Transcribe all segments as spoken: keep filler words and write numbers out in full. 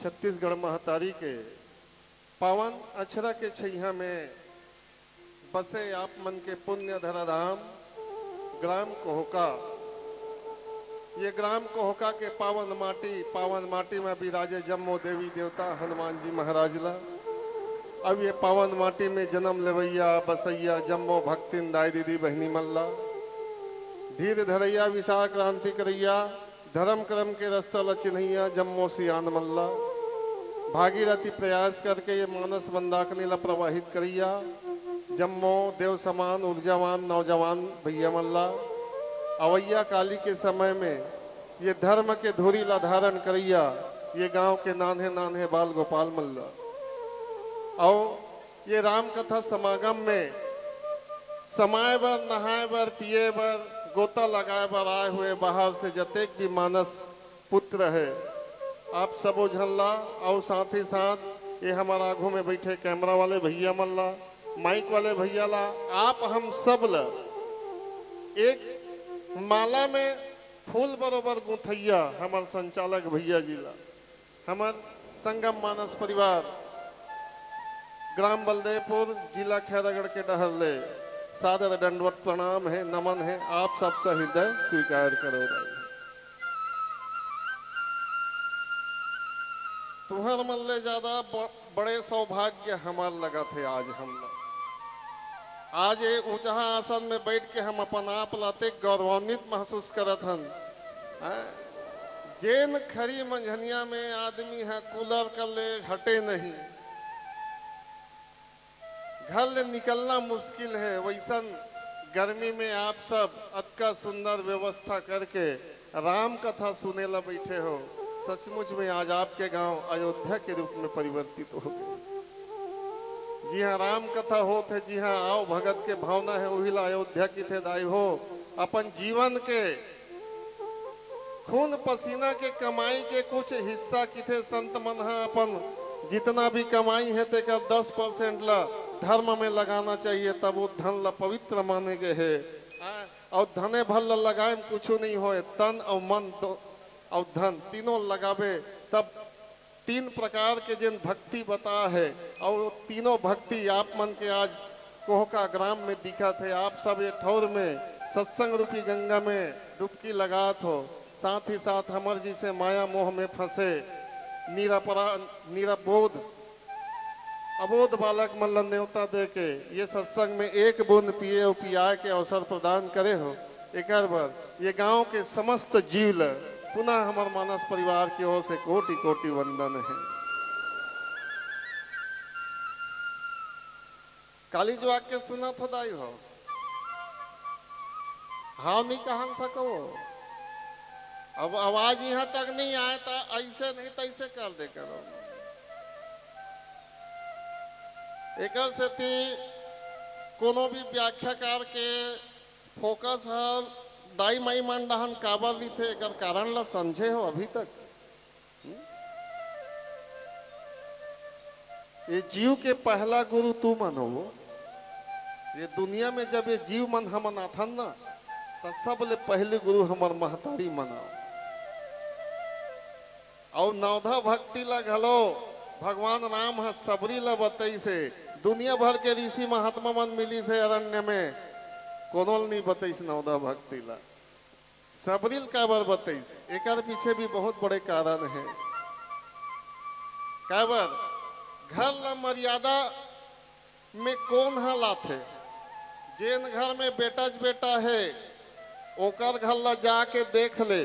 छत्तीसगढ़ महतारी के पावन अछरा के छैया में बसे आप मन के पुण्य धरा धाम ग्राम कोहका। ये ग्राम कोहका के पावन माटी, पावन माटी में विराजे जम्मो देवी देवता हनुमान जी महाराज ला। अब ये पावन माटी में जन्म लेवैया बसैया जम्मो भक्तिन दाई दीदी बहिनी मन ला, धीर धरैया विचार क्रांति करैया धर्म कर्म के रस्ता ल चिन्हैया जम्मो सियान मन ला, भागीरथी प्रयास करके ये मानस मंदाकिनी ल प्रवाहित करैया जम्मो देव समान ऊर्जावान नौजवान भैया मन ला, अवैया काली के समय में ये धर्म के धुरी ला धारण करैया ये गांव के नान्हे नान्हे बाल गोपाल मन ला। अउ ये राम कथा समागम में समाए बर, नहाए बर, पिए बर, गोता लगाए बर आए हुए बाहर से जतेक भी मानस पुत्र है, आप सबो झन ला, अउ साथ ही साथ ये हमर आगू में बैठे कैमरा वाले भैया मन ला, माइक वाले भैया ला, आप हम सब ला एक माला में फूल बरोबर गुंथैया हमर संचालक भैया जी ला, हमर संगम मानस परिवार, ग्राम बलदेवपुर, जिला खैरागढ़ के डहर ले सादर दंडवत प्रणाम है, नमन है, आप सबसे हृदय स्वीकार करो भाई। तुहर मन ले ज्यादा ब-, बड़े सौभाग्य हमर लगत हे आज हम लोग। आज ये ऊंचा आसन में बैठ के हम अपन आप ला अतेक गौरवान्वित महसूस करत हन। हैं? जेन खरी मंझनिया में आदमी ह कूलर कर ले हटे नहीं, घर ले निकलना मुश्किल है, वैसन गर्मी में आप सब अतका सुंदर व्यवस्था करके राम कथा सुने ला बैठे हो। सचमुच में आज आपके गांव अयोध्या के रूप में परिवर्तित हो गए। जिहां राम कथा होत है, जिहां आव भगत के भावना है, वही ला अयोध्या किथे दाई हो। अपन जीवन के खून पसीना के कमाई के कुछ हिस्सा किथे संत मन ह अपन जितना भी कमाई है तेकर दस परसेंट ला धर्म में लगाना चाहिए, तब वो धन ला पवित्र माने गए है। आ, अउ धने भर ला लगाए में कुछु नहीं होए, तन अउ मन दो, अउ धन तीनों लगाबे तब तीन प्रकार के जेन भक्ति बता है, अउ तीनों भक्ति आप मन के आज कोहका ग्राम में दिखत है। आप सब ये ठौर में सत्संग रूपी गंगा में डुबकी लगात हो, साथ ही साथ हमर जैसे माया मोह में फंसे निरपरा-, निरबोध, अबोध बालक मन ल नेवता दे के ये सत्संग में एक बूंद पिए अउ पियाए के अवसर प्रदान करे हो, एकर बर ये गांव के समस्त जीव ल पुनः हमर मानस परिवार की ओर से कोटि कोटि वंदन है। काली जो आके सुनत हो दाई हो, हाव नहीं कहन सको। अब आवाज यहाँ तक नहीं आए तो ऐसे नहीं तैसे कर दे करो। एकर सेती कोनो भी व्याख्याकार के फोकस ह दाई माई मन डहन काबर लिथे, एकर कारण ल समझे हो अभी तक? हम्म? ये जीव के पहला गुरु तू मन हो। ये दुनिया में जब ये जीव मन हमन आथन ना, त सबले पहले गुरु हमर महतारी मन आव। अउ नवधा भक्ति ला घलो भगवान राम ह सबरी ला बतइस हे। दुनिया भर के ऋषि महात्मा मन मिलिस हे अरण्य में, कोनो ल नइ बतइस नवधा भक्ति ला। सबरी ल काबर बतइस, एकर पीछे भी बहुत बड़े कारण हे। काबर घर ला मर्यादा में कोन ह लाथे? जेन घर में बेटाच बेटा हे, ओकर घर ला जाके देख ले,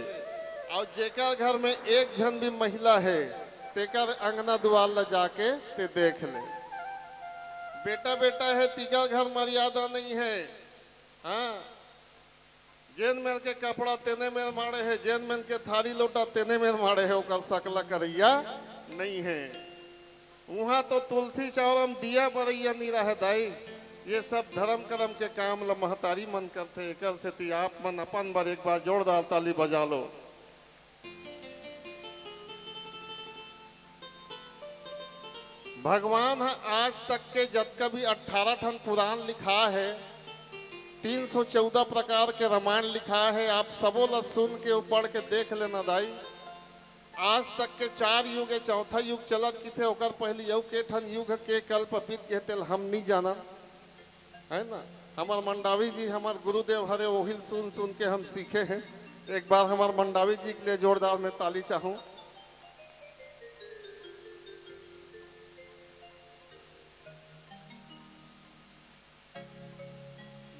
अउ जेकर घर में एक झन भी महिला हे, तेकर अंगना दुआर ला जाके ते देख ले। बेटा बेटा हे, तिकर घर मर्यादा नहीं हे। हाँ, जेन मेर के कपड़ा तेने मेर माड़े हे, जेन मेर के थारी लोटा तेने मेर माड़े हे, ओकर सकला करैया नहीं हे। उहाँ तो तुलसी चौरम दिया बरैया निरा हे दाई। ये सब धर्म कर्म के काम ल महतारी मन करथे। एकर सेती आप मन अपन बर एक बार जोरदार ताली बजा लो। भगवान ह आज तक के जतका भी अट्ठारह ठन पुराण लिखा हे, तीन सौ चौदह प्रकार के रामायण लिखा हे, आप सबो ला सुन के अउ पढ़ के देख लेना दाई। आज तक के चार युग हे, चौथा युग चलत किथे, ओकर पहली अउ के ठन युग के कल्प बीत गे तेल हम नी जानन, है ना? हमर मंडावी जी हमर गुरुदेव हरे, ओहिल सुन सुन के हम सीखे हैं। एक बार हमर मंडावी जी के लिए जोरदार में ताली चाहूं।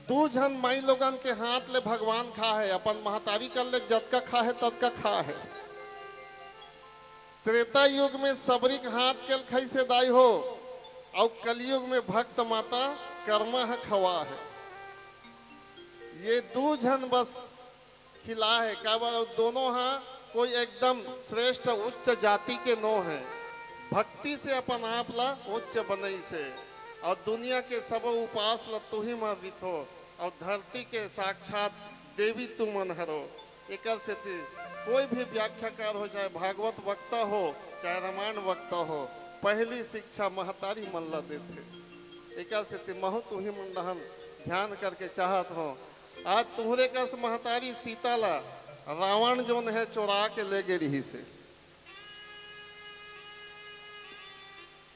दू झन माई लोगन के हाथ ले भगवान खा हे, अपन महतारी कर ले जतका खा हे, ततका खा हे। त्रेता युग में सबरी के हाथ के खइसे दाई हो, अउ कलयुग में भक्त माता कर्मा ह खवा हे। ये दू झन बस खिला हे, काबर अउ दोनों ह कोई एकदम श्रेष्ठ उच्च जाति के नो हे। भक्ति से अपन आप ला उच्च बनइसे, अउ दुनिया के सबो उपास ला तुही मन रिथो, अउ धरती के साक्षात देवी तुमन हरो। एकर सेती कोई भी व्याख्याकार हो, चाहे भागवत वक्ता हो, चाहे रामायण वक्ता हो, पहली शिक्षा महतारी मन ला देथे। एकर सेती महू तुही मन डहन ध्यान करके चाहत हो, आज तुहरे कस महतारी सीता ला रावण जोन हे चोरा के ले गे रिहिस हे।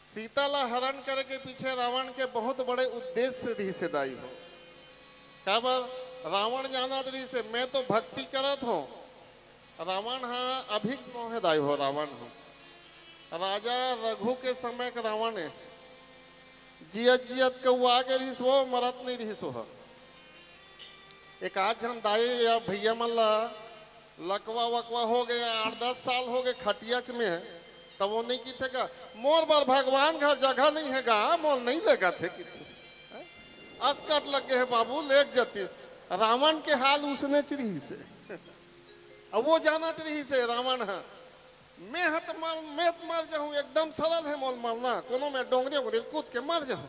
सीता ला हरण करे के पीछे रावण के बहुत बड़े उद्देश्य रिहिस हे दाई हो। काबर रावण जानत रिहिस हे, मैं तो भक्ति करत हो। रावण हा अभिक नो हे दाई हो, रावण हा राजा रघु के समय के रावण हे। जियत जियत कौआ गे रिहिस वो, मरत नहीं रिहिस वो। एक आध झन दाई या भैया मन ला लकवा वकवा हो गया, आठ दस साल हो गए खटियाच में है, तब वो नहीं किथे का, मोर बर भगवान घर जगह नहीं है गा, मोर नहीं लेगा थे किथे। हैं? असकट लग गए है बाबू, लेग जतीस। रावण के हाल उसने च रिहिस हे। अब वो जानत रिहिस हे रावण हा, मैं ह त मर, मैं त मर जाहूं, एकदम सरल हे मोर मरना, कोनो में डोंगरी उंगरी कूद के मर जाहूं।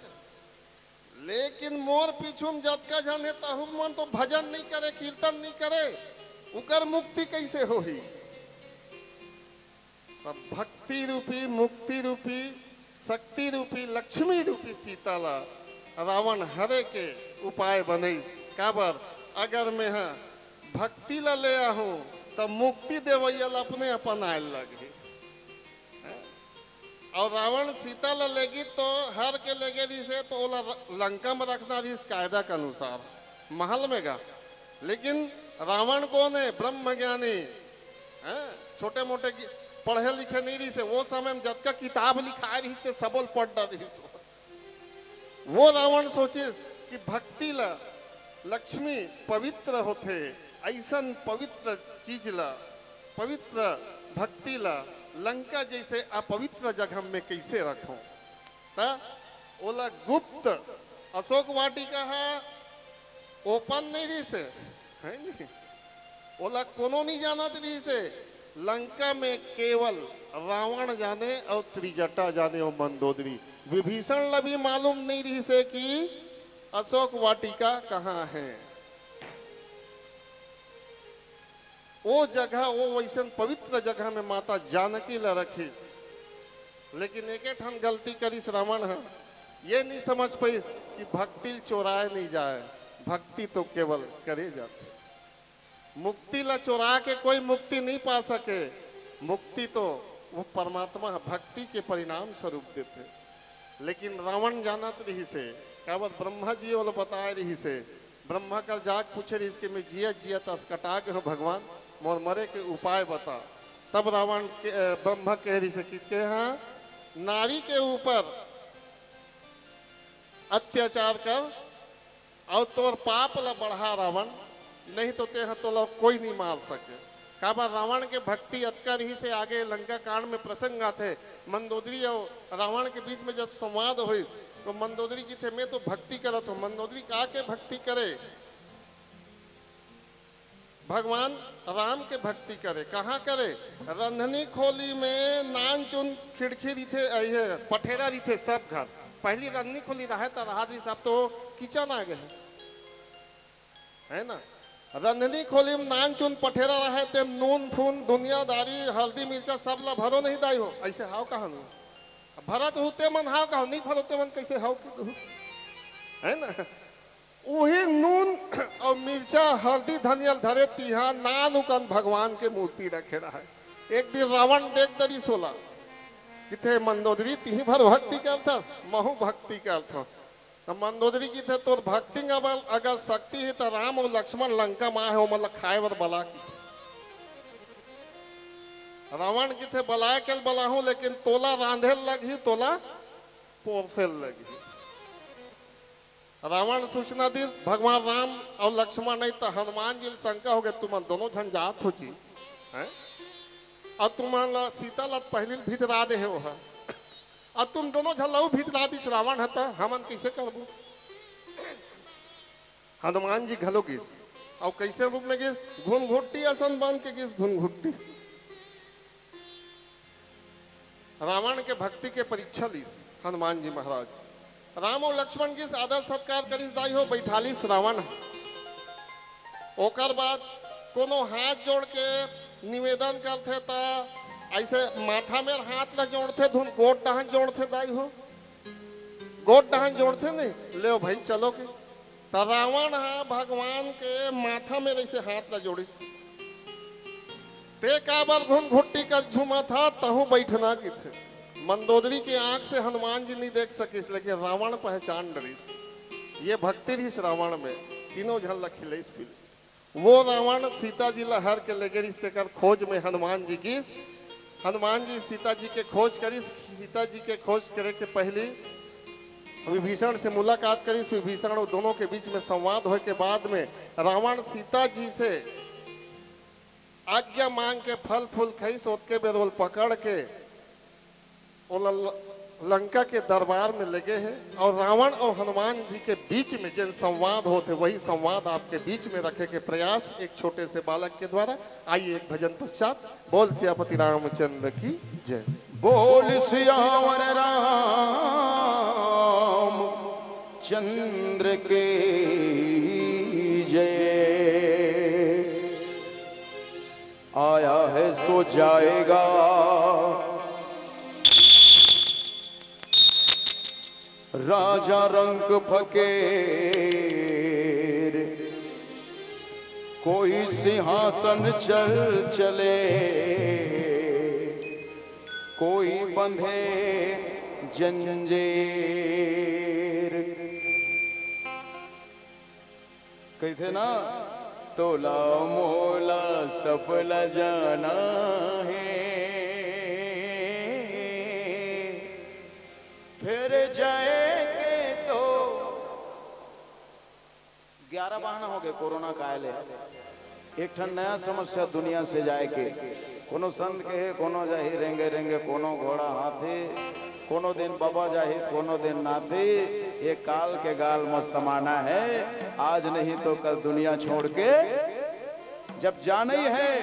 लेकिन मोर पीछू में जतका झन हे, तहू मन तो भजन नहीं करे, कीर्तन नहीं करे, उकर मुक्ति कैसे होही? तब भक्ति रूपी, मुक्ति रूपी, शक्ति रूपी, लक्ष्मी रूपी सीता ला रावण हरे के उपाय बनइस। काबर? अगर मैं ह भक्ति ला ले आहूं, त मुक्ति देवैया ला अपने अपन आयल लगही। अउ रावण सीता ला लेगी तो हर के लेगे रिहिस हे, तो ओला र-, लंका में रखना रिहिस कायदा के अनुसार, महल में गा। लेकिन रावण कोन हे? ब्रह्मज्ञानी, हैं? छोटे मोटे की-, पढ़े लिखे नहीं रिहिस हे। वो समय में जतका किताब लिखाए रिहिस हे, सबो ल पढ़ डर रिहिस हे। वो रावण सोचिस कि भक्ति ला, लक्ष्मी पवित्र होथे, अइसन पवित्र चीज ला, पवित्र भक्ति ला लंका जैसे अपवित्र जगह में कैसे रखों? त ओला गुप्त, अशोक वाटिका हा open नहीं रिहिस हे, है नहीं? ओला कोनो नहीं जानत रिहिस हे। लंका में केवल रावण जाने अउ त्रिजटा जाने अउ मंदोदरी। विभीषण ला भी मालूम नहीं रिहिस हे कि अशोक वाटिका कहाँ हे। वो जगह, वो वैसन पवित्र जगह में माता जानकी ला रखिस। लेकिन एके ठन गलती करिस रावण ह, ये नहीं समझ पाइस कि भक्ति ल चोराए नहीं जाए, भक्ति तो केवल करे जाथे। मुक्ति ला चोरा के कोई मुक्ति नहीं पा सके। मुक्ति तो वो परमात्मा ह भक्ति के परिणाम स्वरूप देथे। लेकिन रावण जानत रिहिस हे, काबर ब्रह्मा जी ओला बताए रिहिस हे। ब्रह्मा कर जाके पूछे रिहिस कि मैं जियत जियत असकटा गे हूँ भगवान, मोर मरे के उपाय बता। तब रावण के, अ, ब्रह्मा कह रिहिस हे कि तेहा नारी के ऊपर अत्याचार कर, अउ तोर पाप ला बढ़ा रावण, नहीं तो तेहा तोला कोई नहीं मार सके। काबर रावण के भक्ति अतका रिहिस हे, आगे लंका कांड में प्रसंग आथे, मंदोदरी अउ रावण के बीच में जब संवाद होइस, तो मंदोदरी किथे, मैं तो भक्ति करत हूँ। मंदोदरी का के भक्ति करे? भगवान राम के भक्ति करे। कहाँ करे? रंधनी खोली में नान चुन खिड़की रिथे, अ, ये पठेरा रिथे सब घर। पहली रंधनी खोली रहे त रहा रिथे, अब तो किचन आ गए हैं, है ना? रंधनी खोली में नान चुन पठेरा रहे ते नून फून दुनियादारी हल्दी मिर्चा सब ला भरो नहीं दाई हो, ऐसे हाव कहा नू? भरत होते मन हाव कहा, नहीं भरोते मन कैसे हाव के दू? है ना? उही नून अउ मिर्चा, हल्दी, धनिया ल धरे तिहा नान उकन भगवान के मूर्ति रखे रहय। एक दिन रावण देख डरिस ओला, किथे, "मंदोदरी, तिही भर भक्ति करथस, महू भक्ति करथंव।" त मंदोदरी किथे, "तोर भक्ति म अगर, अगर शक्ति हे, त राम अउ लक्ष्मण लंका म आहे, ओमन ला खाए बर बला," किथे। रावण किथे, "बलाए के ल बलाहूं, लेकिन तोला रांधे ल लगही, तोला पोरसे ल लगही।" रावण सूचना दिस, "भगवान राम अउ लक्ष्मण नहीं त हनुमान जी ल शंका होगे, तुमन दोनों झन जात हो जी, हैं? अउ तुमन ला सीता ला पहिली ल भितरा दे हे ओहा, अउ तुम दोनों झन ला अउ भितरा दिस रावण ह, त हमन कइसे करबो?" हनुमान जी घलो गिस, अउ कइसे रूप में गिस? घुनघुट्टी असन बन के गिस, घुनघुट्टी। रावण के भक्ति के परीक्षा लीस हनुमान जी महाराज। राम अउ लक्ष्मण के आदर सत्कार करिस, दाई हो, बैठालिस रावण ह। ओकर बाद कोनो हाथ जोड़ के निवेदन करथे, त अइसे माथा मेर हाथ ल जोड़थे, धुन गोड़ डहन जोड़थे, दाई हो, गोड़ डहन जोड़थे नहीं, "लेव भाई, चलो के।" त रावण ह भगवान के माथा मेर अइसे हाथ ल जोड़िस। "ते काबर घुनघुट्टी कस झूमत हस, तहूं बइठना," किथे। मंदोदरी के आंख से हनुमान जी नहीं देख सकिस, लेकिन रावण पहचान डरिस। ये भक्ति रिहिस रावण में, तीनों झन ल खिलइस पिलइस। वो रावण सीता जी ल हर के लेगे रिहिस, तेकर खोज में हनुमान जी गिस। हनुमान जी सीता जी के खोज करिस। सीता जी के खोज करे के पहिली विभीषण से मुलाकात करिस। विभीषण अउ दोनों के बीच में संवाद होए के बाद में रावण सीता जी से आज्ञा मांग के फल फूल खाइस, ओतके बेर ओला पकड़ के ओला ल-, लंका के दरबार में लेगे हे अउ रावण अउ हनुमान जी के बीच में जेन संवाद होत हे, वही संवाद आपके बीच में रखे के प्रयास एक छोटे से बालक के द्वारा। आइए, एक भजन पश्चात। बोल सियापति रामचंद्र की जय। बोल सियावर राम चंद्र की जय। आया है सो जाएगा, राजा रंक फकीर। कोई सिंहासन चल चले, कोई बंधे जंजीर। कहिथे ना, तोला मोला सबला जाना हे, फेर जाए के तो ग्यारह बहाना होगे कोरोना काल ले। एक ठन नया समस्या दुनिया से जाए के। कोनो संत कहे, कोनो जाही रेंगे रेंगे, कोनो घोड़ा हाथी, कोनो दिन बबा जाही, कोनो दिन नाथी। ये काल के गाल म समाना हे, आज नहीं तो कल दुनिया छोड़ के जब जाना ही है,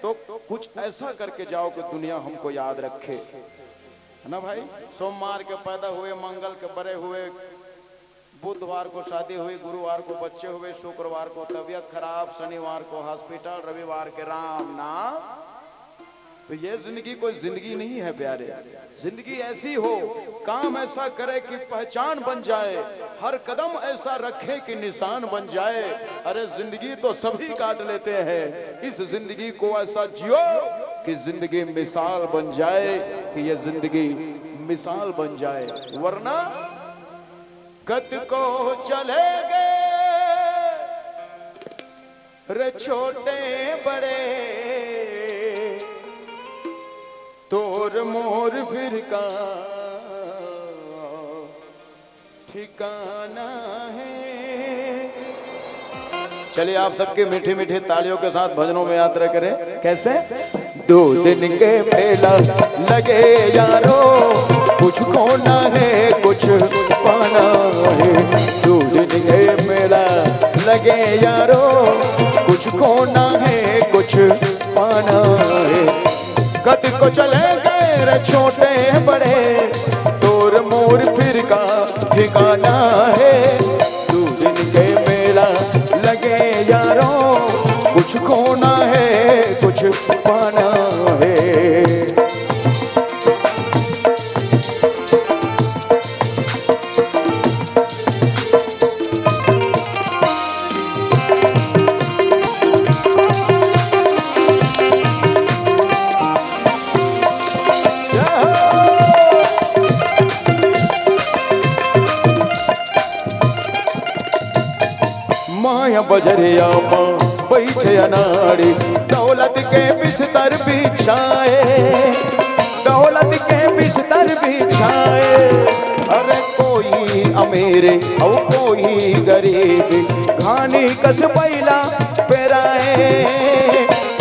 तो कुछ ऐसा करके जाओ कि दुनिया हमको याद रखे, है ना भाई? सोमवार के पैदा हुए, मंगल के बड़े हुए, बुधवार को शादी हुई, गुरुवार को बच्चे हुए, शुक्रवार को तबीयत खराब, शनिवार को हॉस्पिटल, रविवार के राम नाम। तो ये जिंदगी कोई जिंदगी नहीं है प्यारे। जिंदगी ऐसी हो, काम ऐसा करे कि पहचान बन जाए, हर कदम ऐसा रखे कि निशान बन जाए। अरे, जिंदगी तो सभी काट लेते हैं, इस जिंदगी को ऐसा जियो कि जिंदगी मिसाल बन जाए, कि ये जिंदगी मिसाल बन जाए, वरना कतको चले गे रे छोटे बड़े, तोर मोर फिर का ठिकाना है। चलिए, आप सबके मीठी मीठी तालियों के साथ भजनों में यात्रा करें। कैसे? दो दिन के मेला लगे यारो, कुछ खोना है, कुछ पाना है। दो दिन के मेला लगे यारो, कुछ खोना है, कुछ पाना है। कतको चले गे रे छोटे बड़े, तोर मोर फिर का ठिकाना है। दो दिन के मेला लगे यारो, कुछ खोना है, कुछ पाना है। माया बजरिया मा बैठे अनाड़ी, दौलत के बिस्तर बिछाए, दौलत के बिस्तर बिछाए। अरे कोई अमीर और कोई गरीब, घानी कस बैला पेराए,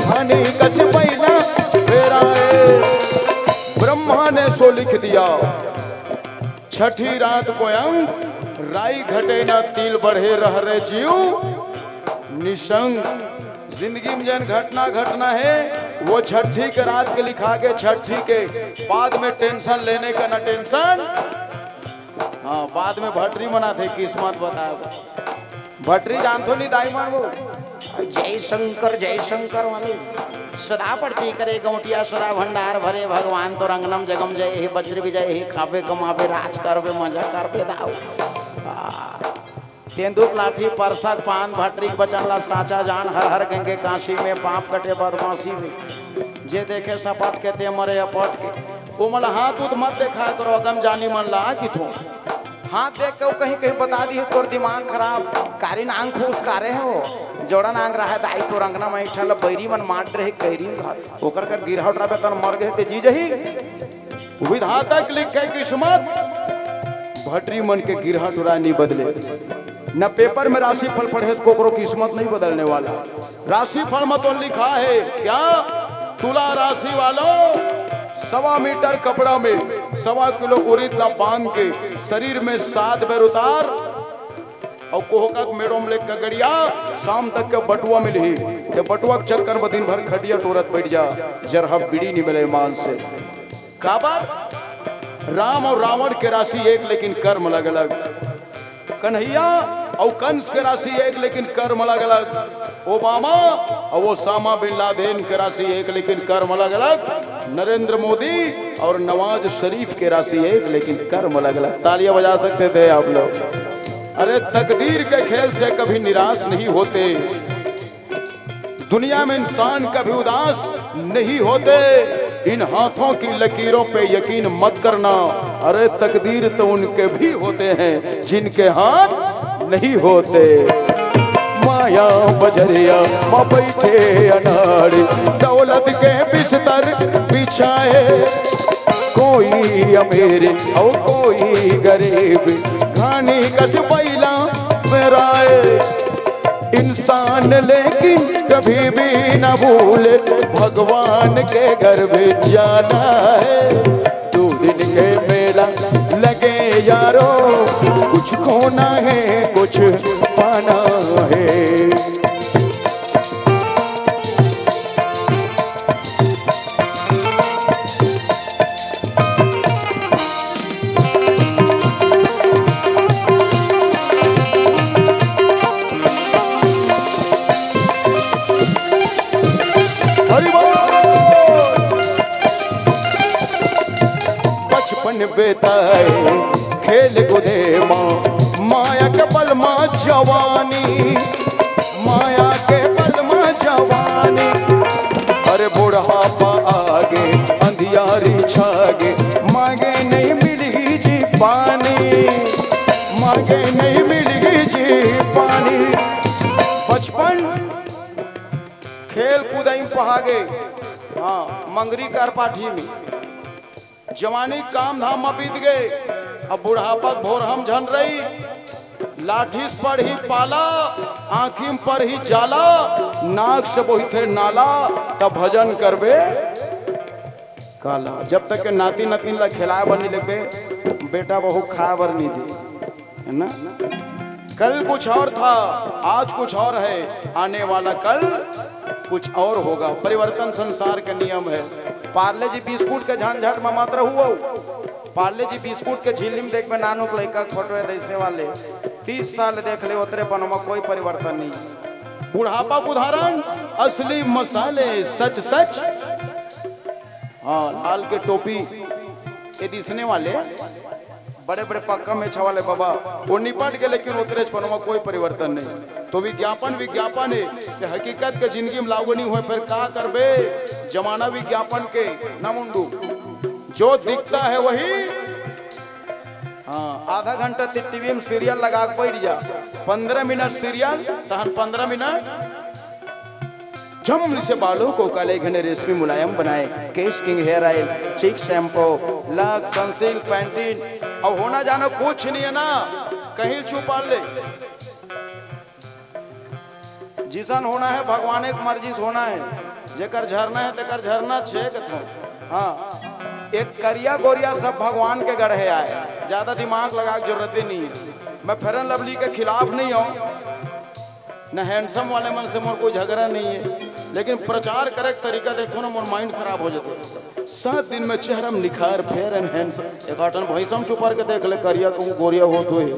घानी कस बैला पेराए। ब्रह्मा ने सो लिख दिया। छठी रात को अंक, राई घटे ना तिल बढ़े, रह रे जीव निशंक। जिंदगी में जन घटना घटना है, वो छठी के रात के लिखा के, छठी के बाद में टेंशन लेने का ना टेंशन। हाँ, बाद में भटरी मना थे, किस्मत बताए। भटरी जानथो नहीं दाई मन वो, जय शंकर जय शंकर वाले। सदा पड़ती करे गौटिया, सदा भंडार भरे, भगवान तो रंगनम जगम जय हे, वज्र विजय हे, खाबे कमाबे राज करबे मजा करबे दाऊ। आ, तेंदुक लाठी परसक पान भटरी के बचन ला साचा जान, हर हर गंगे काशी में पाप कटे बदमाशी में। जे देखे सपट के ते मरे अपट के। ओ मन ला हाथ उत मत देखा करो, अगम जानी मन ला कि थो। हाथ देख के वो कहीं कहीं बता दी, तोर दिमाग खराब, कारी नांग फूस कारे हो। जोड़ा नांग रहा दाई तो रंगना में इठा ला बैरी मन मार रहे कैरी घर। ओकर कर गिरहा उठराबे तन मर गए ते जी जही। विधाता के लिखे किस्मत, भटरी मन के गिरहा टुरा नहीं बदले। न पेपर में राशिफल पढ़े से कोकरो किस्मत नहीं बदलने वाला। राशिफल में तो लिखा है क्या, तुला राशि वालों, सवा मीटर कपड़ा में सवा किलो उड़ीद ला बांध के शरीर में सात बेर उतार और कोहका के मेड़ो में लेके गड़िया, शाम तक के बटुआ मिलही। ते बटुआ के चक्कर में दिन भर खटिया टोरत बैठ जा, जरहा बीड़ी नहीं मिले मान से। काबर? राम और रावण के राशि एक लेकिन कर्म अलग अलग। कन्हैया और कंस के राशि एक लेकिन कर्म अलग अलग। ओबामा और ओसामा बिन लादेन के राशि एक लेकिन कर्म अलग अलग। नरेंद्र मोदी और नवाज शरीफ के राशि एक लेकिन कर्म अलग अलग। तालियां बजा सकते थे आप लोग। अरे तकदीर के खेल से कभी निराश नहीं होते। दुनिया में इंसान कभी उदास नहीं होते। इन हाथों की लकीरों पे यकीन मत करना। अरे तकदीर तो उनके भी होते हैं जिनके हाथ नहीं होते। माया बजरिया मा बैठे अनाड़ी, दौलत के बिस्तर बिछाए। कोई अमीर और कोई गरीब, घानी कस बैला पेराए। इंसान लेकिन कभी भी न भूले भगवान के घर भी जाना है। दो दिन के मेला लगे यारो, कुछ खोना है कुछ पाना है। हरि बोल। बचपन बेताए खेल कूदे माँ, माया के बल माँ जवानी, माया के बल माँ जवानी। अरे बुढ़ापा आगे अंधियारी छागे, मांगे नहीं मिली जी पानी, मांगे नहीं मिली जी पानी। बचपन खेल कूदई पहागे, हाँ, मंगरी कर पाठी में। जवानी काम धाम म बीत गए, अब बुढ़ापा भोर हम झन रही। लाठीस पड़ही पाला, आँखी म पड़ही जाला, नाक से बोहिथे नाला, तब भजन करबे काला। जब तक के नाती नतीन ला खिलाए बर नहीं लेबे, बेटा बहू खाए बर नहीं दे, है ना? कल कुछ और था, आज कुछ और है, आने वाला कल कुछ और होगा। परिवर्तन संसार का नियम है। पार्ले जी बिस्कुट के झंझट में मत रहू। पार्ले जी बिस्कुट के झिल्ली में देखबे, नानुक लइका के फोटो है, जैसे वाले तीस साल देख ले, ओतरे पन में कोई परिवर्तन नहीं। बुढ़ापा के उदाहरण असली मसाले, सच सच। हाँ, लाल के टोपी के दिसने वाले बड़े बड़े पक्का में छवाले बाबा, वो निपट के, लेकिन उतरेच पनवा कोई परिवर्तन नहीं। तो विज्ञापन विज्ञापन है कि हकीकत के जिंदगी में लागू नहीं हुए, फिर का करबे? जमाना विज्ञापन के ना मुंडू, जो दिखता है वही हाँ, आधा घंटा ते टीवी में सीरियल लगा के बैठ जा, पंद्रह मिनट सीरियल, तहन पंद्रह मिनट जम से बालों को काले घने रेशमी मुलायम बनाए, केश किंग हेयर ऑयल, चिक शैम्पू, लक्स, सनसिल्क, पैंटीन, अब होना जाना कुछ नहीं है ना, कहीं छुपा ले। जिसन होना है भगवान के मर्जी से होना है, जेकर झरना है तेकर झरना छेक थो। हाँ, एक करिया गोरिया सब भगवान के गढ़े आए, ज्यादा दिमाग लगा के जरूरत ही नहीं है। मैं फेयर एंड लवली के खिलाफ नहीं हूँ, न हैंडसम वाले मन से मोर कोई झगड़ा नहीं है, लेकिन प्रचार करे के तरीका देखो ना, मोर माइंड खराब हो जाता है। सात दिन में चेहरा में निखार, फेयर एंड हैंडसम। एक आठन भैंसम चुपर के देख ले, करिया कहूँ गोरिया हो तो ही।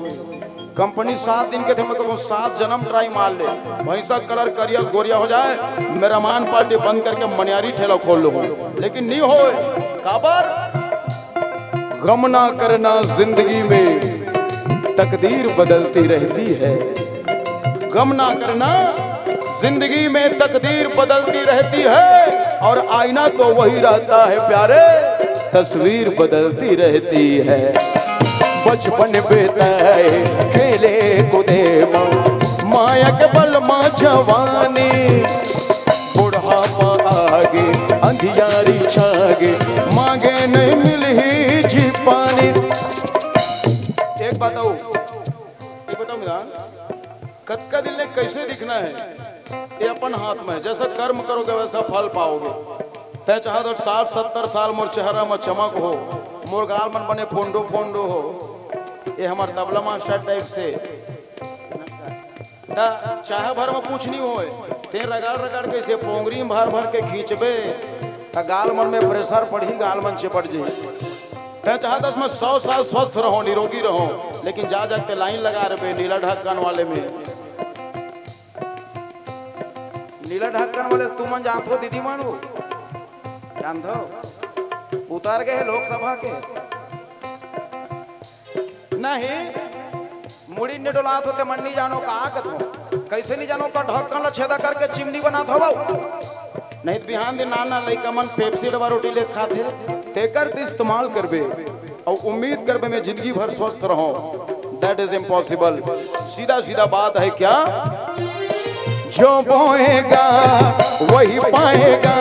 कंपनी सात दिन के थे, मैं कहूँ सात जन्म ट्राई मार ले, भैंसा कलर करिया गोरिया हो जाए, मेरा मान पार्टी बंद करके मनियारी ठेला खोल लो, लेकिन नहीं होए। काबर? गम ना करना जिंदगी में, तकदीर बदलती रहती है। गम ना करना, जिंदगी में तकदीर बदलती रहती है और आईना तो वही रहता है प्यारे, तस्वीर बदलती रहती है। बचपन बिताए खेले कूदे माँ, मायक बल माँ जवानी, बुढ़ापा आगे अंधियारी छागे, मांगे नहीं मिलही जी पानी। एक बताओ, एक बताओ मिलान, कतका दिन ले कैसे दिखना है, ये अपन हाथ में है। जैसा कर्म करोगे वैसा फल पाओगे। तय चाहत साठ सत्तर साल मोर चेहरा में चमक हो, मोर गाल मन बने फोंडो फोंडो हो, ये हमार तबला मास्टर टाइप से। त चाहे भर में पूछ नहीं होए, ते रगड़ रगड़ के इसे पोंगरी में भर भर के खींचबे, त गाल मन में प्रेशर पड़ही, गाल मन चिपट जाई। तय चाहत मैं सौ साल स्वस्थ रहूं, निरोगी रहूं, लेकिन जा जा के लाइन लगा रहे नीला ढक्कन वाले में। नीला ढक्कन वाले तुमन जानत हो दीदी मन, वो जानत हो, उतर गए हैं लोकसभा के। नहीं, मुड़ी ने डोलात होते मन नहीं जानो का कथो, कैसे नहीं जानो का ढक्कन ला छेदा करके चिमनी बनात हो। नहीं तो बिहान दिन नाना लइका मन पेप्सी डबा रोटी ले खाथे, तेकर ते इस्तेमाल करबे और उम्मीद करबे मैं जिंदगी भर स्वस्थ रहूं। That is impossible। सीधा सीधा बात है क्या? जो बोएगा वही पाएगा,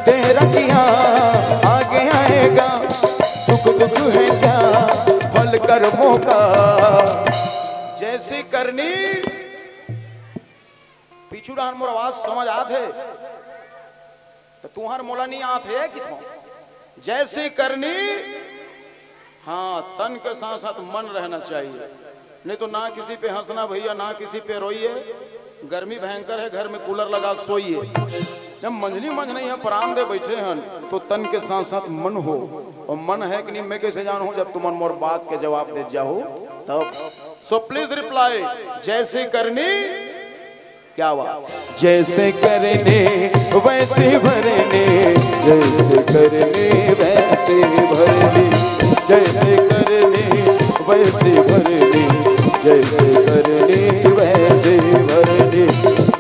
तेरा किया आगे आएगा। सुख दुख है क्या फल कर्मों का, जैसी करनी। पीछू डाहन मोर आवाज समझ आत हे? तो तुहर मोला नहीं आत हे कि थो? जैसी करनी, हाँ, तन के साथ साथ मन रहना चाहिए, नहीं तो ना किसी पे हंसना भैया, ना किसी पे रोइए। गर्मी भयंकर है, घर में कूलर लगा के सोइए। जब मंझली मंझ नहीं है, परान दे बैठे हन, तो तन के साथ साथ मन हो, और मन है कि नहीं, मैं कैसे जानूं? जब तुमन मोर बात के जवाब दे जाओ तब। So please reply, जैसी करनी, क्या बात? जैसे करने वैसे भरने, जैसे करने वैसे भरने, जैसे करने वैसे भरने, जैसे करने वैसे भरने,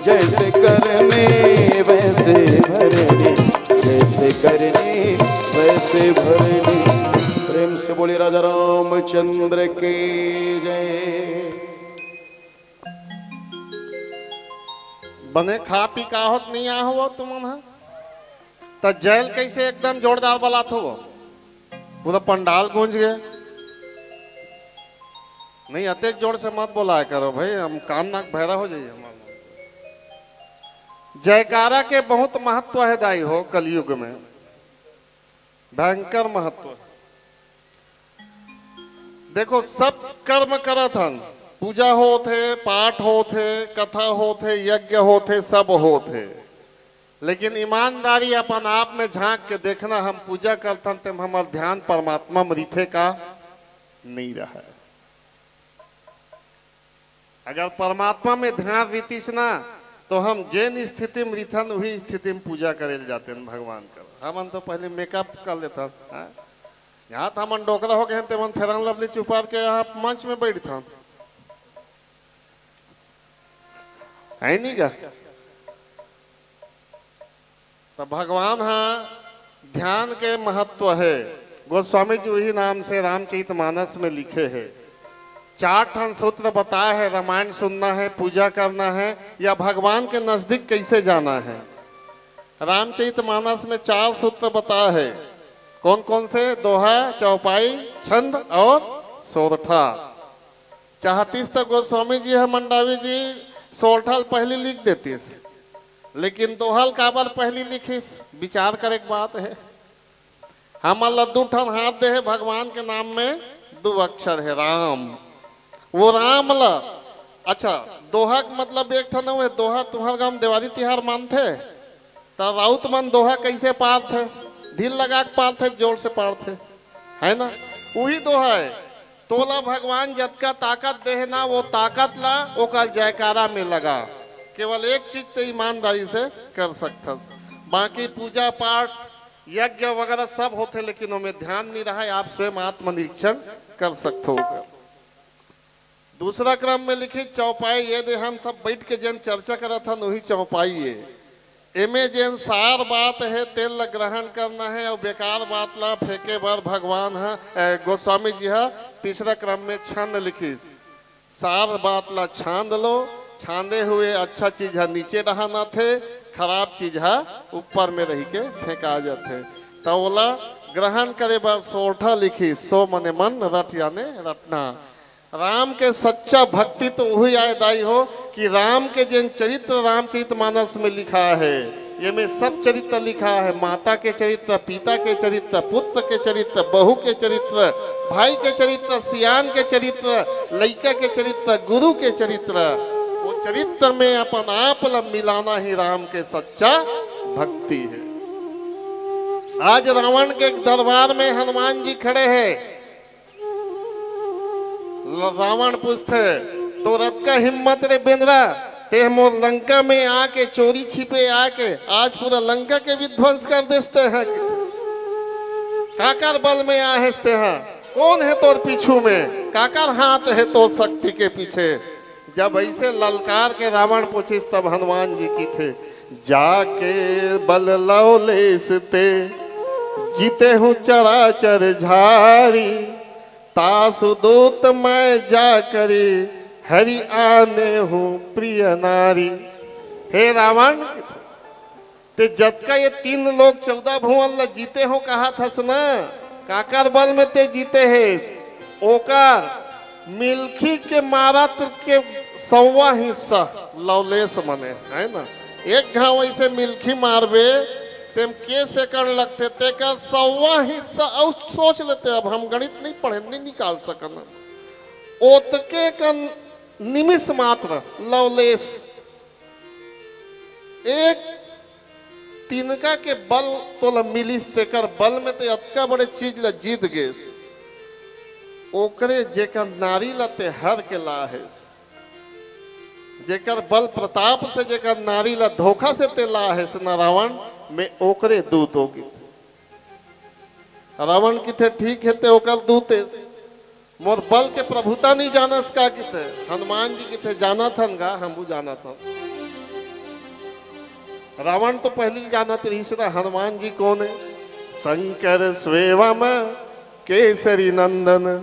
जैसे करने वैसे भरने, जैसे करने वैसे भरने। प्रेम से बोले राजा रामचंद्र की जय। बने खा पी का होत नहीं आ हो तुमन ह? त जय ल कैसे एकदम जोरदार बलात हो, पूरा पंडाल गूंज गए। नहीं, अतेक जोर से मत बोलाया करो भाई, हम कान नाक भैरा हो जाइए हमारे। जयकारा के बहुत महत्व है दाई हो, कलयुग में भयंकर महत्व है। देखो, सब कर्म करत हन, पूजा होत हे, पाठ होत हे, कथा होत हे, यज्ञ होत हे, सब होत हे, लेकिन ईमानदारी अपन आप में झांक के देखना, हम पूजा करथन तेम हमर ध्यान परमात्मा में रिथे का नहीं रहे। अगर परमात्मा में ध्यान रितिस ना, तो हम जेन स्थिति में रिथन, वही स्थिति में पूजा करे ल जाते हैं भगवान कर। हमन तो पहले मेकअप कर लेथन, हाँ? यहाँ तो हमन डोकरा हो गए हैं, तेमन फेरन लवली चुपार के यहाँ मंच में बैठथन, है नहीं का? तो भगवान हा ध्यान के महत्व है। गोस्वामी जी वही नाम से रामचरित मानस में लिखे हैं। चार ठन सूत्र बताए हैं, रामायण सुनना है, पूजा करना है, या भगवान के नजदीक कैसे जाना है। रामचरित मानस में चार सूत्र बताए हैं। कौन कौन से? दोहा, चौपाई, छंद और सोरठा। चाहतीस त गोस्वामी जी ह, मंडावी जी सोरठा ल पहली लिख देतीस, लेकिन दोहा ल काबर पहली लिखिस, विचार करे के बात है। हमन ला दू ठन हाथ दे हे भगवान के नाम में, दू अक्षर है राम। वो राम ला, अच्छा, दोहा के मतलब एक ठन हुए, दोहा तुहर गांव देवारी तिहार मानथे, त राउत मन दोहा कैसे पारथे? ढील लगा के पारथे, जोर से पारथे, है ना? वही दोहा है, तोला भगवान जतका ताकत देहे ना, वो ताकत ला ओकर जयकारा में लगा। केवल एक चीज ते ईमानदारी से कर सकथस, बाकी पूजा पाठ, यज्ञ वगैरह सब होथे, लेकिन ओमे ध्यान नहीं रहा है। आप स्वयं आत्मनिरीक्षण कर सकथो ओकर। दूसरा क्रम में लिखिस चौपाई, ये दे हम सब बैठ के जेन चर्चा करत हन, वही चौपाई ये। एमे जेन सार बात है, तेल ला ग्रहण करना है, और बेकार बात ला फेंके बर भगवान ह, ए, गोस्वामी जी ह तीसरा क्रम में छंद लिखिस। सार बात ला छांद लो, छांदे हुए अच्छा चीज ह नीचे डहान आथे, खराब चीज ह ऊपर में रही के फेंका जाथे। त ओला ग्रहण करे बर सोरठा लिखिस, सो मने मन, रट याने रटना। राम के सच्चा भक्ति तो वही आय दाई हो कि राम के जेन चरित्र रामचरित मानस में लिखा है, ये में सब चरित्र लिखा है, माता के चरित्र, पिता के चरित्र, पुत्र के चरित्र, बहू के चरित्र, भाई के चरित्र, सियान के चरित्र, लइका के चरित्र, गुरु के चरित्र। वो चरित्र में अपन आप ला मिलाना ही राम के सच्चा भक्ति है। आज रावण के दरबार में हनुमान जी खड़े हैं। ल-, रावण पूछथे, "तोर अतका हिम्मत रे बेंदरा, तेह मोर लंका में आके, चोरी छिपे आके आज पूरा लंका के विध्वंस कर देस तेह। काकर बल में आहे तेह? कौन है तोर पीछू में? काकर हाथ है तोर शक्ति के पीछे?" जब ऐसे ललकार के रावण पूछिस, तब हनुमान जी किथे, "जाके बल लवलेस ते, जीते हूँ चराचर झारी, तासु दूत मैं जा करी, हरि आने हूँ प्रिय नारी।" हे रावण, ते जतका ये तीन लोक चौदह भुवन ला जीते हो कहाथस ना, काकर बल में ते जीते हेस? ओकर मिलखी के मारत के सौवा हिस्सा लवलेस मने, है ना? एक घाव ऐसे मिलखी मारबे, तेम के सेकंड लगथे, तेकर सौवा हिस्सा। अउ सोच लेते, अब हम गणित नहीं पढ़े, नहीं निकाल सकन। ओतके का निमिष मात्र लवलेस एक तिनका के बल तोला मिलिस, तेकर बल में ते अतका बड़े चीज ला जीत गेस। ओकरे जेकर नारी ला ते हर के ला हेस, जेकर बल प्रताप से जेकर नारी ला धोखा से ते ला हेस ना रावण, में ओकरे दूत हो गे। रावण किथे, "ठीक है, ते ओकर दूत हे, मोर बल के प्रभुता नहीं जानस का?" किथे। हनुमान जी किथे, "जानत हन गा, हमू जानत हन।" रावण तो पहली जानत रहिस ना हनुमान जी कौन है। "शंकर स्वयं केसरी नंदन,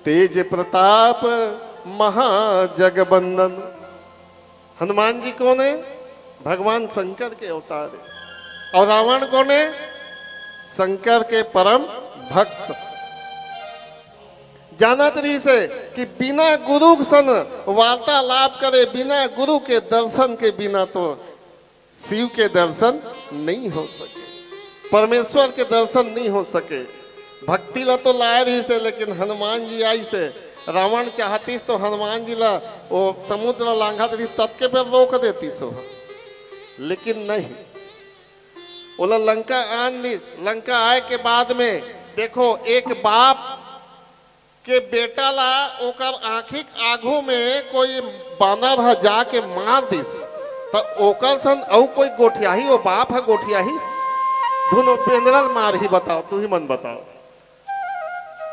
तेज प्रताप महाजगबंदन।" हनुमान जी कौन है? भगवान शंकर के अवतार है। और रावण कौन है? शंकर के परम भक्त। जानत रहिस हे कि बिना गुरु सन वार्तालाप करे, बिना गुरु के दर्शन के बिना तो शिव के दर्शन नहीं हो सके, परमेश्वर के दर्शन नहीं हो सके। भक्ति ला तो लाए रहिस हे, लेकिन हनुमान जी आइस हे। रावण चाहतिस तो हनुमान जी ला वो समुद्र लांघत रहिस, तब के बेर रोक देतिस हो, लेकिन नहीं, ओला लंका आन दिस। लंका आए के बाद में देखो, एक बाप के बेटा ला ओकर आँखी के आघू में कोई बानर ह जाके मार दिस, त ओकर सन अउ कोई गोठियाही, वो बाप ह गोठियाही? धुनो बेंदरा ल मारही, बताओ, तू ही मन बताओ।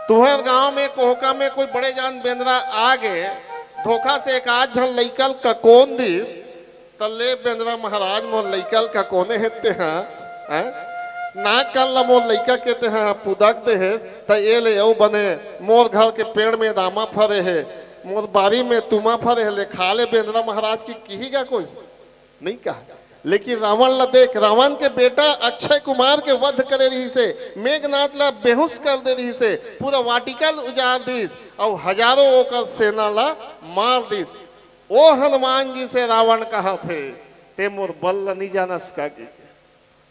तुहर गांव में कोहका में कोई बड़े जान बेंदरा आ गे, धोखा से एक आध झन लइका ल ककोन दिस, त ले बेंदरा महाराज, मोर लइका ल ककोने हे ते हा, हैं? ना कर ला मोर लइका के तेहा पुदक दे हे, त ए ले अउ बने, मोर घर के पेड़ में रामा फरे हे, मोर बारी में तुमा फरे हे, ले खा ले बेंदरा महाराज की किही गा कोई? नहीं कहा। लेकिन रावण ला देख, रावण के बेटा अक्षय कुमार के वध करे रहिसे, मेघनाथ ला बेहोश कर दे रहिसे, पूरा वाटिका ल उजाड़ दिस, अउ हजारों ओकर सेना ला मार दिस। ओ हनुमान जी से रावण कहत हे, "ते मोर बल ला नहीं जानस का?" कहिके,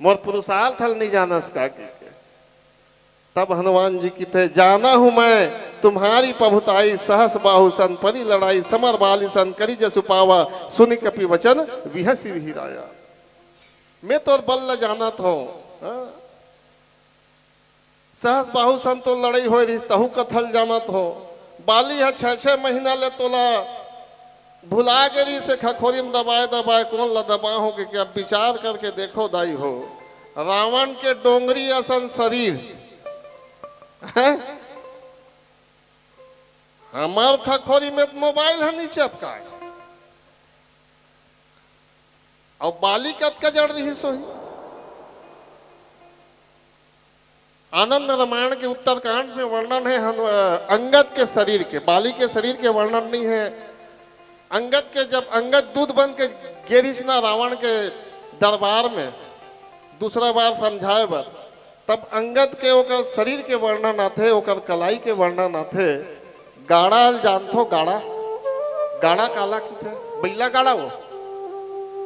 "मोर पुरुषार्थ ल नहीं जानस का?" कहिके। तब हनुमान जी किथे, "जाना हूं मैं तुम्हारी प्रभुताई, सहस बाहु सन परी लड़ाई, समर बाली सन करी जसु पावा, सुनि कपि वचन बिहसि विहिराया।" मैं तोर बल ल जानत हूं, हाँ? सहस बाहु सन तो लड़ाई होय रिहिस, तहू कथा ल जानत हो। बाली ह छह छह महीना ले तोला भुला गे रिहिसे, खखोरी में दबाए दबाए कोन ला दबा हो के, के अब विचार करके देखो दाई हो, रावण के डोंगरी असन शरीर, हैं? हमर खखोरी में मोबाइल ह नहीं चपकाए, अउ बाली कतका जड़ रिहिस होही। आनंद रामायण के उत्तरकांड में वर्णन है हनु-, अंगद के शरीर के, बाली के शरीर के वर्णन नहीं है। अंगद के, जब अंगद दूत बन के गे रिहिस ना रावण के दरबार में दूसरा बार समझाए बर, तब अंगद के ओकर शरीर के वर्णन आथे, ओकर कलाई के वर्णन आथे। गाड़ा ल जानथो? गाड़ा, गाड़ा काला किथे? बइला गाड़ा वो,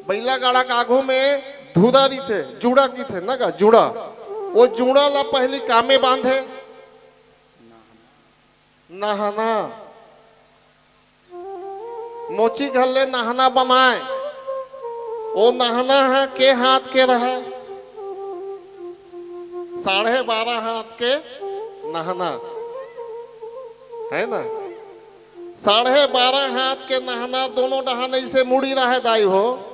बइला गाड़ा के आघू में धुरा रहिथे, जुड़ा किथे ना गा, जुड़ा। वो जुड़ा ला पहली कामे बांधे, नहाना। मोची घर ले नहाना बनाए, वो नहाना ह के हाथ के रहे? साढ़े बारह हाथ के नहाना, है ना? साढ़े बारह हाथ के नहाना, दोनों डहान ऐसे मुड़ी रहे दाई हो।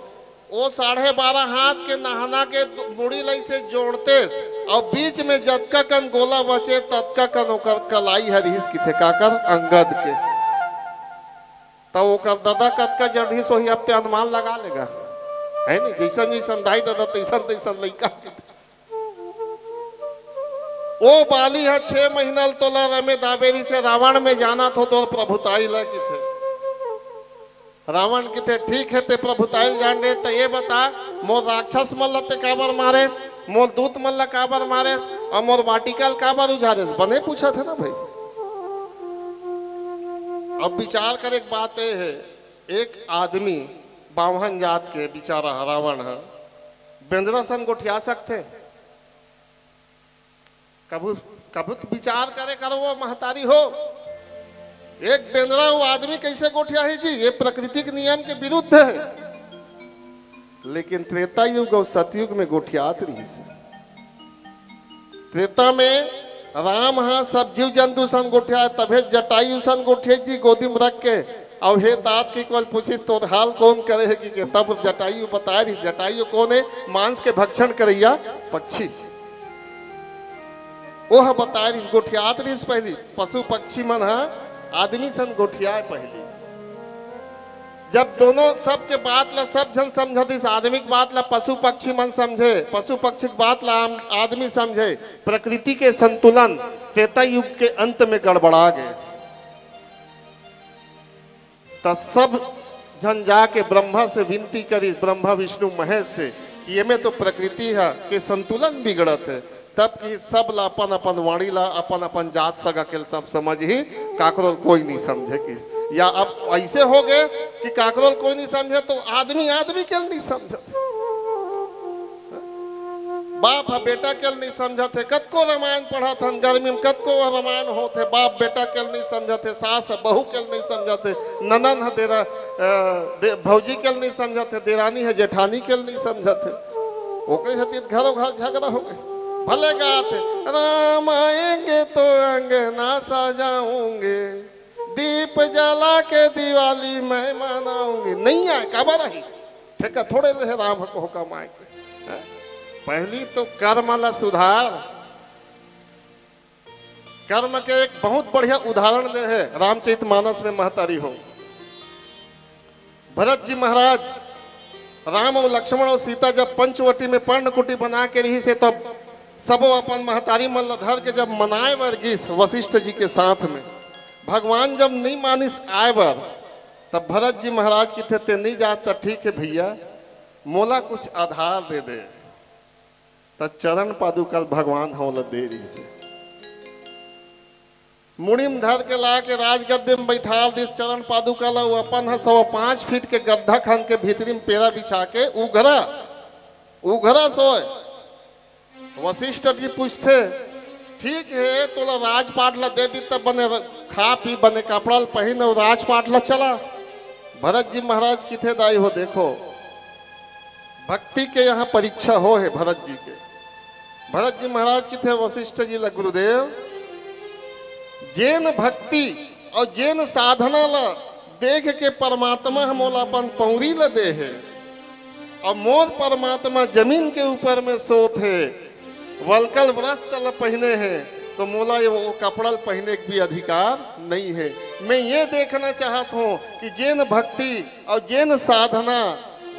वो साढ़े बारह हाथ के नहाना के दो-, मुड़ी लई से जोड़तेस, अउ बीच में जतका कन गोला बचे, ततका कन ओकर कलाई हर हिस किथे काकर अंगद के। तब ओकर ददा कतका जड़िस होही, अब ते अनुमान लगा लेगा, है नी? जैसन जैसन दाई ददा, तैसन तैसन लइका। ओ बाली ह छह महीना ल तोला रमे दाबे रिहिसे, रावण में जानत हो तोर प्रभुताई ल किथे। रावण किथे, "ठीक है, ते प्रभुताई ल जान डे, त ये बता, मोर राक्षस मन ल ते काबर मारेस, मोर दूत मन ल काबर मारेस, अउ मोर वाटिका ल काबर उजारेस?" बने पूछत हे ना भाई। अब विचार करे के बात ये हे, एक आदमी बाम्हन जात के बिचारा ह, रावण ह, बेंदरा सन गोठिया सकथे? कभू, कभू तो विचार करे करो वो महतारी हो, एक बेंदरा वो आदमी कैसे गोठियाही जी? ये प्रकृति के नियम के विरुद्ध है। लेकिन त्रेता युग अउ सतयुग में गोठियात रिहिस। त्रेता में राम ह सब जीव जंतु सन गोठियाए, तभे जटायु सन गोठियाए जी, गोदी में रख के। अउ हे तात की कोल पूछिस, "तोर हाल कोन करे हे?" कि के तब जटायु बताए रिहिस। जटायु कोन हे? मांस के भक्षण करैया पक्षी। ओह बताए रिहिस, गोठियात रिहिस पहली, पशु पक्षी मन ह आदमी सन गोठियाए पहली। जब दोनों सबके बात ला सब झन समझत रिहिस, आदमी के बात ला पशु पक्षी मन समझे, पशु पक्षी के बात ला आम आदमी समझे, प्रकृति के संतुलन त्रेता युग के अंत में गड़बड़ा गे। त सब झन जाके ब्रह्मा से विनती करिस, ब्रह्मा विष्णु महेश से, कि एमे तो प्रकृति ह के संतुलन बिगड़त हे। तब कि सब ला अपन अपन वाणी ला, अपन अपन जात सगा के सब समझही, काकरो कोई नहीं समझे कि। या अब ऐसे हो गए कि काकरो कोई नहीं समझे तो आदमी आदमी के नहीं समझत। बाप ह बेटा के नहीं समझत हे। कतको रामायण पढ़त हन, गर्मी में कतको रामायण होत हे, बाप बेटा के नहीं समझत हे, सास ह बहू के नहीं समझत हे, ननन ह देरा, अ, दे-, भौजी के नहीं समझत हे, देरानी ह जेठानी के नहीं समझत हे। ओकरे खातिर घरों घर झगड़ा हो गए। भले गात हे, "राम आएंगे तो अंगना सजाऊंगे, दीप जला के दिवाली मैं मनाऊंगे।" नहीं आए, काबर आही? ठेका थोड़े रहे राम ह कोहका माय के। हैं? पहली तो कर्म ला सुधार। कर्म के एक बहुत बढ़िया उदाहरण दे हे रामचरित मानस में महतारी हो। भरत जी महाराज, राम अउ लक्ष्मण अउ सीता जब पंचवटी में पर्णकुटी बना के रहिसे, तब सबो अपन महतारी मन ल धर के जब मनाए बर गिस वशिष्ठ जी के साथ में, भगवान जब नइ मानिस आए बर, तब भरत जी महाराज किथे, "ते नइ जात त ठीक हे भैया, मोला कुछ आधार दे दे।" त चरण पादुका ल भगवान ह ओला दे रहिस हे। मुड़ी म धर के ला के राजगद्दी म बइठाल दिस चरण पादुका ला। वो अपन ह सवा पाँच फीट के गड्ढा खन के भीतरी म पेरा बिछा के उघरा, उघरा सोय। वशिष्ठ जी पूछथे, "ठीक हे, तोला राजपाट ला दे दी, तब बने र-, खा पी, बने कपड़ा ल पहिन अउ राजपाट ला चला।" भरत जी महाराज किथे, "दाई हो, देखो, भक्ति के यहाँ परीक्षा हो हे भरत जी के।" भरत जी महाराज किथे वशिष्ठ जी ला, "गुरुदेव, जेन भक्ति अउ जेन साधना ला देख के परमात्मा ह मोला अपन पौरी ला दे हे, अउ मोर परमात्मा जमीन के ऊपर में सोत हे, वलकल वस्त्र ला पहिने हे, तो मोला ये वो कपड़ा ला पहिने के भी अधिकार नइ हे। मैं ये देखना चाहत हूँ कि जेन भक्ति अउ जेन साधना,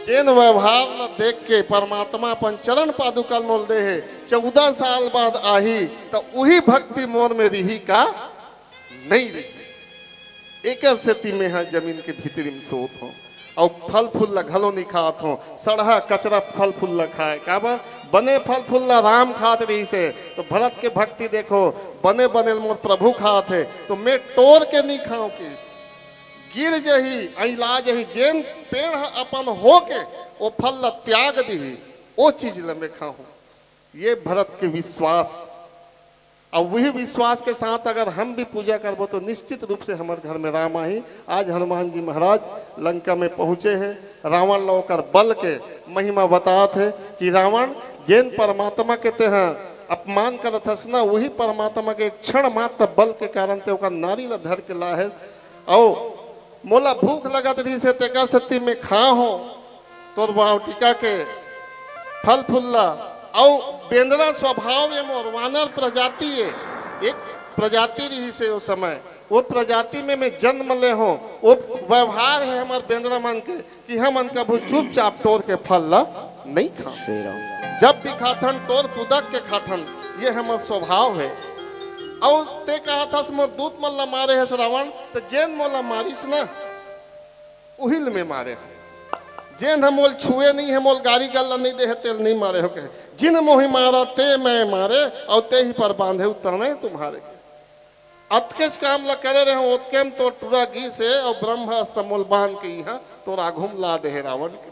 जेन व्यवहार ला देख के परमात्मा अपन चरण पादुका ल मोल दे हे, चौदह साल बाद आही, त उही भक्ति मोर में रिही का नइ रिही।" एकर सेती मेंहा जमीन के भीतरी म सोत हूँ, अउ फल फूल ला घलो नइ खात हूँ, सड़हा कचरा फल फूल ला खाए। काबर? बने फल फूल ला राम खात रहिस हे, तो भरत के भक्ति देखो, बने बने ल मोर प्रभु खात हे, तो मैं टोर के नइ खाऊं किस। गिर जही, अइला जही, जेन पेड़ ह अपन होके ओ फल ला त्याग दिही, ओ चीज ला मैं खाहूं। ये भरत के विश्वास। अब वही विश्वास के साथ अगर हम भी पूजा करबो, तो निश्चित रूप से हमर घर में राम आही। आज हनुमान जी महाराज लंका में पहुंचे हैं, रावण ला ओकर बल के महिमा बतात हे कि रावण, जेन परमात्मा के तेहा अपमान करत हस ना, वही परमात्मा के एक क्षण मात्र बल के कारण ते ओकर नारी ला धर के लाहेस। अउ मोला भूख लगत रहिस हे, तेकर सेती मैं खा हो तोर बावटिका के फल फूल ला। अउ बेंदरा स्वभाव ये मोर, वानर प्रजाति ये, एक प्रजाति रहिस हे ओ समय, वो प्रजाति में मैं जन्म ले हो, वो व्यवहार हे हमर बेंदरा मन के कि हमन कभू चुपचाप टोर के फल ला नइ खाओ। श्री राम। जब भी खाथन, टोर पुदक के खाथन, ये हमर स्वभाव हे। अउ ते कहत हस मोर दूत मन ला मारे हस रावण, त जेन मोला मारिस ना, उही ल मैं मारे हूँ। जेन ह मोल छुए नइ हे, मोल गारी गल्ला नइ दे हे, तेल नइ मारे हो कहे। जिन मोहि मारा ते मैं मारे, अउ ते ही पर बांधे उतरने तुम्हारे। अतकेच काम ला करे रहे हो, ओतके म तोर टुरा गिस हे, अउ ब्रह्मास्त्र मोल बांध के इहाँ तोर आघू म ला दे हे रावण के।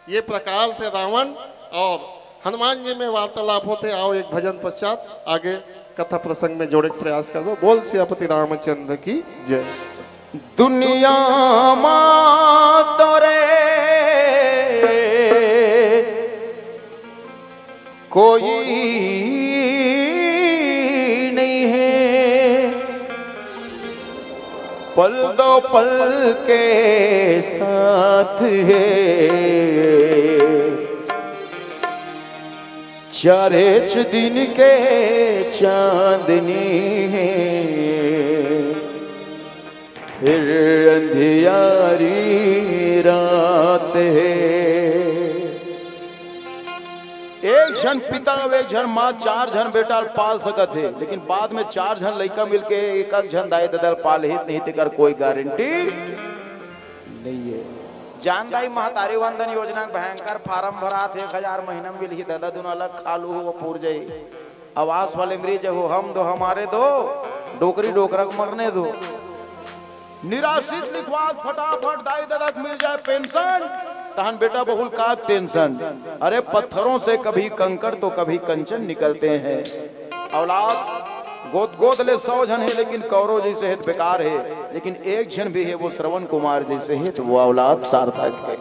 ये प्रकार से रावण और हनुमान जी में वार्तालाप होथे। आओ, एक भजन पश्चात आगे कथा प्रसंग में जोड़े के प्रयास करबो। बोल सियापति रामचंद्र की जय। दुनिया मा तोरे कोई नहीं है, पल दो पल के साथ है, चारेच दिन के चांदनी है, फिर अंधियारी रात है। एक झन पिता अउ एक झन माँ, चार झन बेटा ल पाल सकत हे, लेकिन बाद में चार झन लइका मिलके एक एक झन दाई ददा ल पालही, नहीं तेकर कोई गारंटी नहीं है। जान दाई महतारी वंदन योजना के भयंकर फार्म भरात हे, एक हजार महीना में मिलही ददा, दुनो अलग खा लू, वो पूर जाई। आवास वाले मरीज हो, हम दो हमारे दो, डोकरी डोकरा को मरने दो। निराश्रित लिखवा फटाफट दाई ददा के मिल जाए पेंशन, तहन बेटा बहुल का टेंशन। अरे पत्थरों से कभी कंकड़ तो कभी कंचन निकलते हैं। औलाद गोद गोद ले सौ झन हे, लेकिन कौरव जैसे हित बेकार हे, लेकिन एक झन भी हे वो श्रवण कुमार जैसे हित, वो औलाद सार्थक है।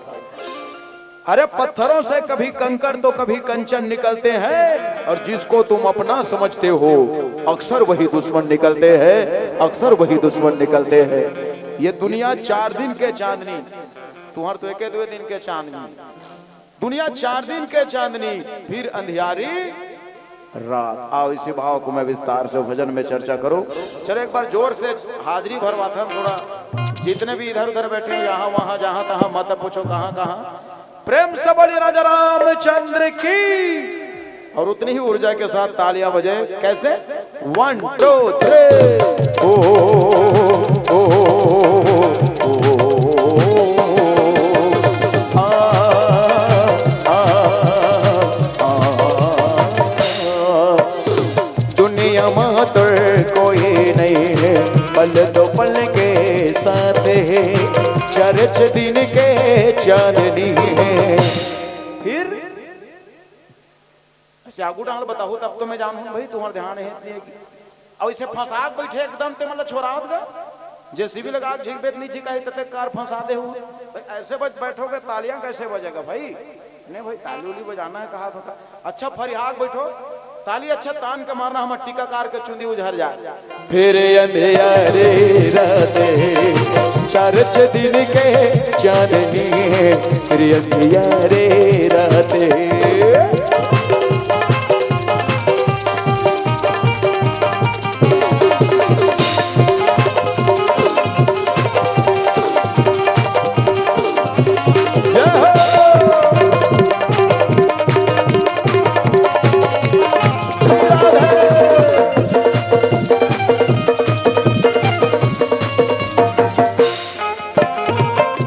अरे पत्थरों से कभी कंकड़ तो कभी कंचन निकलते हैं, और जिसको तुम अपना समझते हो अक्सर वही दुश्मन निकलते हैं, अक्सर वही दुश्मन निकलते हैं। ये दुनिया चार दिन के चांदनी, तुम्हार तो एके दुए दिन के चांदनी, दुनिया चार दिन के चांदनी, फिर अंधियारी रात। आओ, इसी भाव को मैं विस्तार से भजन में चर्चा करूं। चलो, एक बार जोर से हाजिरी भरवाता हूं थोड़ा। जितने भी इधर उधर बैठे हो, यहां वहां, जहां तहां, मत पूछो कहां कहां। प्रेम से बोलिए राजा रामचंद्र की। और उतनी ही ऊर्जा के साथ तालियां बजे। कैसे? One, two, three। ओ, ओ, ओ, आ, आ, आ, आ। दुनिया में तो कोई नहीं है, पल दो पल के साथ है, चर्च दिन के चांदनी है। फिर ऐसे आगू डाल बताओ, तब तो मैं जानूं भाई, तुम्हारा ध्यान है। अउ इसे फंसा के बैठे एकदम, ते मतलब छोड़ावत गा। जेसीबी लगा के झिकबे त नहीं झिकाही, तते कार फंसा दे हू। भाई, ऐसे बज बैठोगे, तालियां कैसे बजेगा भाई? नहीं भाई, ताली उली बजाना है, कहा था। अच्छा, फरिहा के बैठो, ताली अच्छा तान के मारना, हमर टीकाकार के चुंदी उझर जाए। फिर अंधियारे रात है, चर्च दिन के चांदनी है, फिर अंधियारे रात है।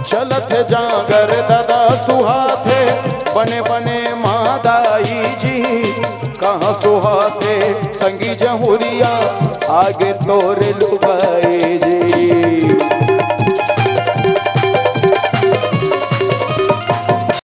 चलत हे जांगर दादा सुहाथे, बने बने माँ दाई जी, कहाँ सुहाथे संगी जहुरिया, आगे तोरे लुगाई